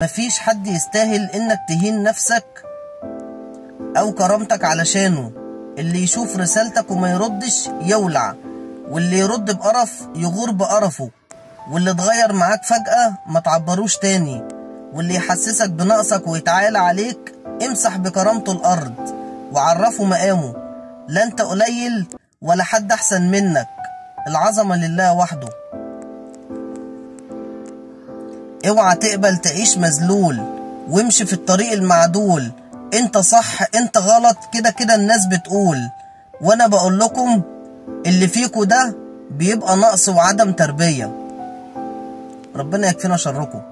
مفيش حد يستاهل انك تهين نفسك او كرامتك علشانه. اللي يشوف رسالتك وما يردش يولع، واللي يرد بقرف يغور بقرفه، واللي اتغير معاك فجأة ما تعبروش تاني، واللي يحسسك بنقصك ويتعالى عليك امسح بكرامته الارض وعرفه مقامه. لا انت قليل ولا حد احسن منك، العظمة لله وحده. اوعى تقبل تعيش مذلول، وامشي في الطريق المعدول. انت صح انت غلط كده كده الناس بتقول، وانا بقول لكم اللي فيكوا ده بيبقى نقص وعدم تربية. ربنا يكفينا شركم.